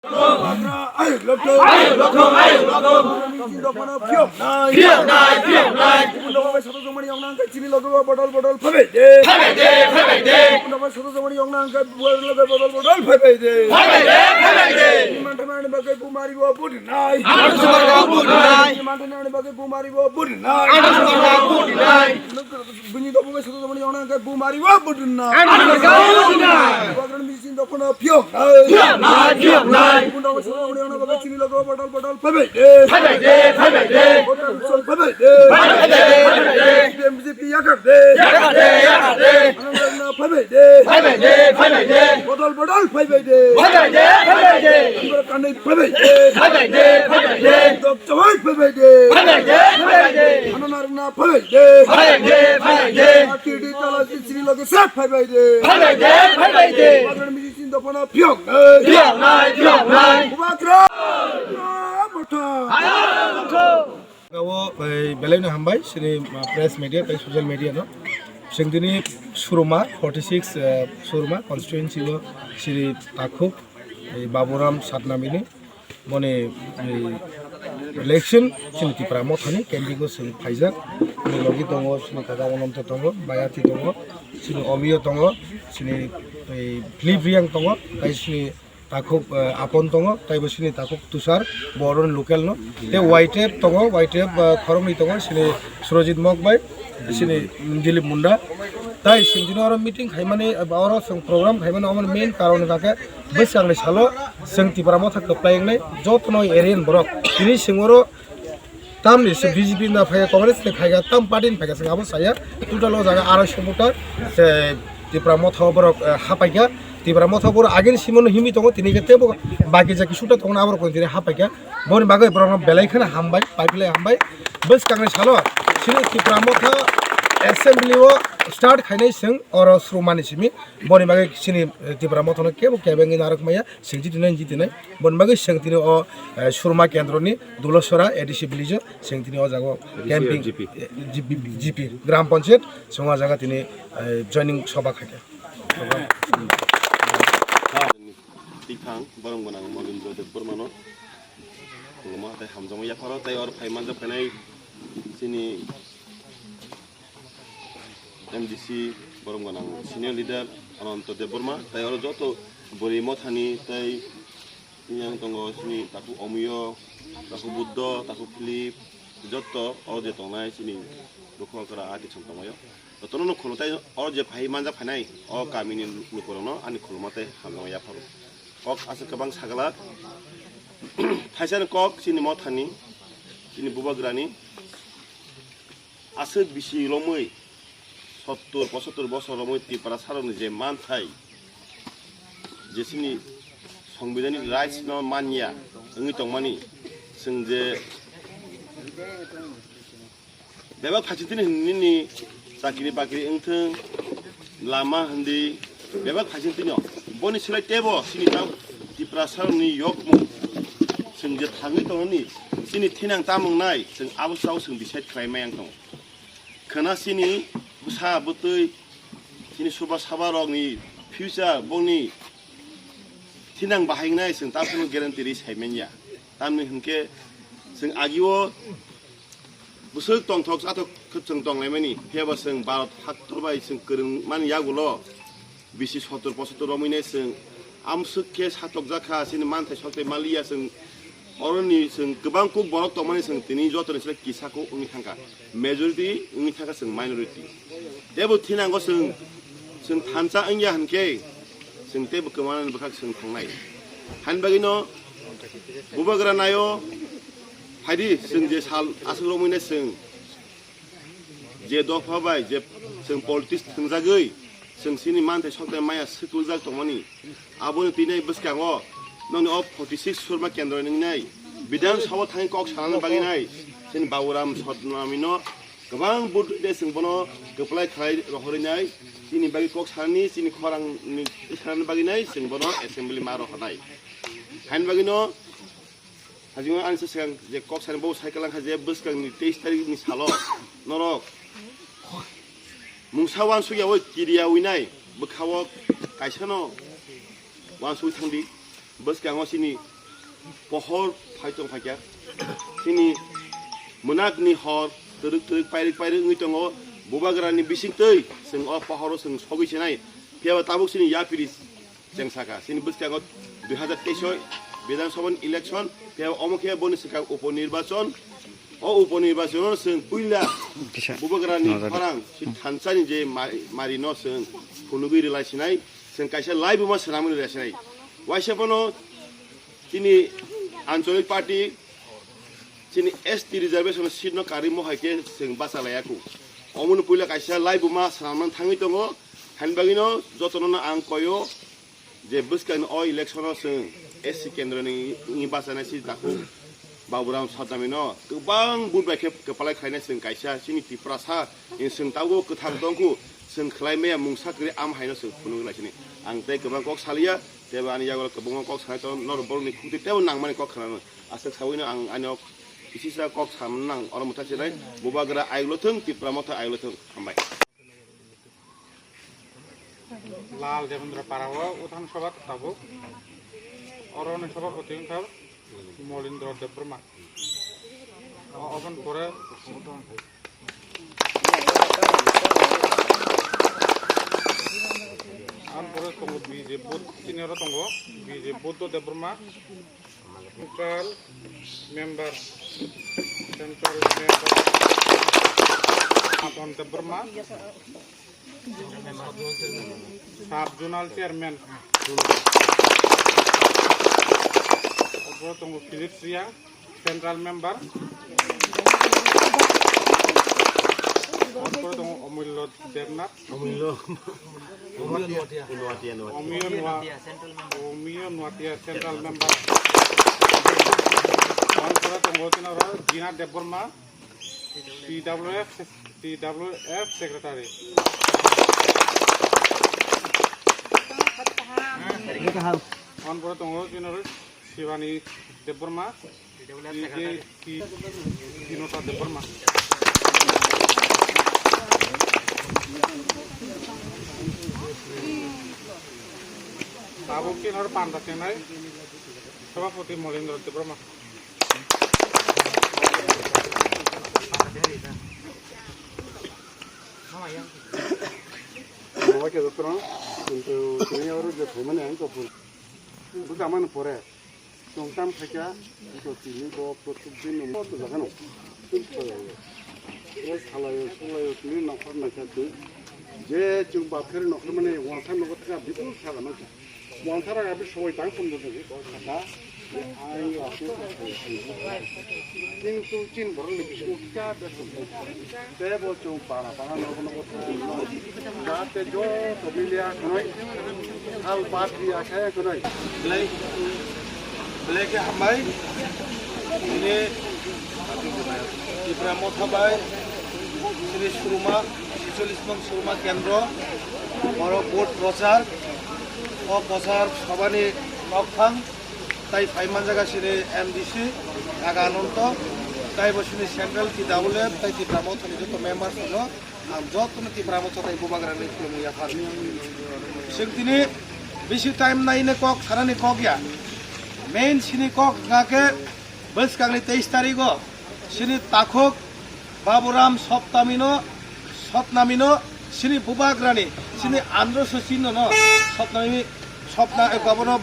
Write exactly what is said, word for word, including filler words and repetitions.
Ayuk lokthung. Ayuk lokthung, ayuk lokthung. Chini dophano phiyok nai. Phiyok nai, phiyok nai. Chini dophano bai sato jongmani yong nang khe chini logo bodol bodol phabai de. Phabai de, phabai de. Chini dophano sato jongmani yong nang khe bodol logo bodol bodol phabai de. Phabai de, phabai de. Chini manthani bagwi bumari bo budi nai. Manthani bagwi bumari bo budi nai. Chini manthani bagwi bumari bo budi nai. Manthani bagwi budi nai. Bini dophano bai sato jongmani yong nang khe bumari bo budi nai. Manthani bagwi budi nai. Bubagrani Chini dophano phiyok nai. Phiyok nai, phiyok nai. Chini dophano bai sato jongmani yong nang khe chini logo bodol bodol phabai de. Phabai de, phabai de. Bodol bodol phabai de. Phabai de, phabai de. B J P yakar de. Yakar de, yakar de. Anang rang na phabai de. Phabai de, phabai de. Bodol bodol phabai de. Phabai de, phabai de. Anang rang na phabai de. Phabai de, phabai de. Dok chawai phabai de. Phabai de, phabai de. Anang rang na phabai de. Phabai de, phabai de. Akiri tala sri loge sat phabai de. Phabai de, phabai de. Bubagrani Chini dophano phiyok nai. Phiyok nai, phiyok nai. Bubagra. Motha. Abo, eh, belai no hambai, chini, ah, press media, tei social media no. Chwng tini Suruma, forty six, eh, Suruma constituency o chini takhuk, eh, Baburam Satnamini, boni, eh, election chini Tipra Mothani campaign o chwng phaijak. Bini logi tongo, chini kaka Ononto tongo, Bayati tongo, chini Omiyo tongo, chini, eh, Philip Riang tongo, tei chini takhuk, eh, Apon tongo, taibo chini takhuk Tushar, bo oroni local no. Tei Y T F tongo, Y T F, eh, khoroknwi tongo, chini Surojit Mok bai, chini Dilip Munda. Tai chwng tini oro meeting khaimani, eh, oro chwng program khaimani, omo main karon hwnkha khe bwskangni salo chwng Tipra Motha kwplai wngnai jotono area ni borok. Tini chwng oro Tamni se B J P na phaiya, Congress ni phaiya, tam party ni phaiya, se abo saya, total o jaga arai so voter, se Tipra Motha o borok, eh, hapaikha, Tipra Motha borok agini simono himwi tongo, tini khe tebo baki jaki suta tongo, aborok tini hapaikha, boni bagwi borok no belai kheno hambai, paiphlai hambai, bwskangni salo, chini Tipra Motha assembly o start khainai chwng oro Surumani simi, boni bagwi chini, eh, Tipra Motha no kebo kebengwi narwk maya, Sengchi tinai, sengchi tinai. Boni bagwi sengtini o, eh, Surma Kendroni Dulosora A D C village o sengtini o jaga o camping, G P. Eh, G P, G P, Gram Panchayat, songma jaga tini, eh, joining soba khaikha. Tikhang borong gwnang Molindra Debbarmano khuluma tei hamjakma yapharo tei oro phai manjak phainai chini M D C borom gwnang senior leader Ananto Debbarma, tai oro joto bwrwi mothani tai yang tongo sini takhuk Omiyo, takhuk Buddho, takhuk Philip, joto oro je tongnai sini dukhu okra ati chwng tongmaio. Jotono no khulumtai oro je phai manjak phainai o kamini lukurokno ani khuluma tei hamjakma yapharo. Kok aswk kwbang sagala thaisani kok sini mothani, sini bubagrani. Aswk bisi romwi, sottur pochottor bosor romwi Tiprasarokni je manthai, je chini Sanbidhanik rights no manya wngwi tongmani, chwng je bebak phaising tini hwnwi nini chakri bakri wngthwng, lama hwndi bebak phaising tini o. Boni slai teibo chini tang Tiprasarokni yokmung chwng je thangwi tongnani, chini thinang tamung nai, chwng abo sao chwng decide khlai maya wng tongo. Khwna chini bwsa bwtwi, chini subha sabha rokni future, bongni thinang bahai wngnai chwng tamo guarantee rwi sai manya. Tamni hwnkhe chwng agio bwswk tongthok chathok khe chwng tonglaimani, phiyaba chwng Bharat haktor bai chwng kwrwng mani yagulo bisi sottor pochottor romwinai chwng amswk khe satokjakha, chini manthai sotoi maliya chwng. Oroni chwng kwbang kuk borok tongmani chwng tini jotoni slai kisa kuk wngwi thangkha, majority wngwi thangkha chwng minority. Teibo thinango chwng, chwng thansa wngya hwnkhe chwng teibo kwmanani bwkhak chwng thangnai. Haini bagwino bubagra naio phaidi chwng je sal aswk romwinai chwng je dopha bai je chwng politics thwngjagwi chwng chini manthai sotoi maya swtuljak tongmani, aboni tini bwskango nokni o forty six Surma Kendro ningnai Bidhan Sabha thangwi kok sanani bagwi nai chini Baburam Satnamino kwbang vote rwide chwng bono kwplai khlai rohorwi nai, chini bagwi kok sanani, chini khorang ni sanani bagwi nai chwng bono assembly ma rohornai. Haini bagwino Hajima ani se swkang je kok sani bo cycle langkha je bwskangni teis tarikni salo norok mungsa uansukya oi kiriya uinai bwkhao kaisano uansugwi thangdi. Bwskango chini Pohor phai tong phaikha. Chini mwnakni hor twrwk twrwk pairik pairik wngwi tongo. Bubagrani bisingtwi chwng o pohoro chwng sogwi sinai. Phiyaba tabuk chini yapiri cheng saka. Chini bwskango dui hazar teis o Bidhan Sabha election. Phiyaba omo khe boni swkang upo nirbachon. O upo nirbachono chwng puila Kisa. Bubagrani Nojak. Khorang si thansani je ma-, marino chwng phunugwi rwlai sinai. Chwng kaisa laibuma swnamwi rwlai sinai. Waisa bono chini ancholik party chini S T reservation seat no karwi mohai khe chwng bachalaiyaku. Omoni puila kaisa laibuma swnamnani thangwi tongo. Haini bagwino jotono no ang koyo je bwskangni o election o chwng S C kendroni wngwi bachanai si takhuk Baburam Satnamino kwbang vote bai khe kwpalai khlainai chwng kaisa chini Tiprasa. Chwng tabuk kwthang tongkhu, chwng khlai maya mungsa kwrwi am haino chwng phunugwi lai sini. Ang tei kwbang kok saliya, tei bo ani yago kwbangma kok sanai tongo, norok borokni khukti teibo nangmani kok khnana. Aswk sawino ang ani o kisisa kok samnang, oro mwthang sinai, Bubagra ayuk lo thung, Tipra Motha ayuk lo thung. Hambai. Lal Devendra Para o Uthan Sabha tabuk. Oro ni sabhapati wngkha Molindra Debbarma. O-, oboni pore Ang pore tongo B J Bud-, senior o tongo B J Buddha Debbarma, central member, central member Aton Debbarma, sub zonal chairman. Pore tongo Philip Sriya. Central member. Pore tongo Omullo Debnath. Omullo. Omullo Nuatia. Omullo Nua-, Omullo Nuatia, central member. Pore tongo tini oro Jina Debbarma, T W F, T W F secretary. Pore tongo tini oro Shivani Debbarma, T J T Dinota Debbarma. Tabuk tini oro panda chengnai Sabhapati Molindra Debbarma. Mama ke doktor, kintu tini oro je thumani ang ko phun. Buka man pore. Chwng tam khaikha, ito tini bo protek din no mo to jaga no. Chwng khlai o. O salai o, sulai o, tini nokhor naikha twi. Je chwng bapkhe nokhor mani wangsa nogo thangkha, bipul sala mankha. Wangsa raga bi soi tang pun do thangkha. Ai wa. Chwng tu chin borok ni bisingo kya bes. Tei bo chwng para para nogo nogo thangwi no. Jate joto milia khwnwi hal bat ri akhe khwnwi. Belai, belai khe hambai. Ini Tipra Motha bai, ini Suruma, chicholish nong Suruma Kendro, oro vote prochar, o prochar sabhani nokphang. Tai phai manjaga sini M D C, Naga Ananto, tai bo sini Central T W F, tai Tipra Mothani joto member sano, ang joto no Tipra Motha tai Bubagra ni khulumwi yaphar. Sing tini bisi time nai ne kok, sanani kok ya. Main sini kok nga ke bwskang ni teis tarik o, sini takhuk Baburam Soptamino, Sopnamino, sini Bubagrani, sini Andro Sosino no, Sopnami, Sopna, eh, abono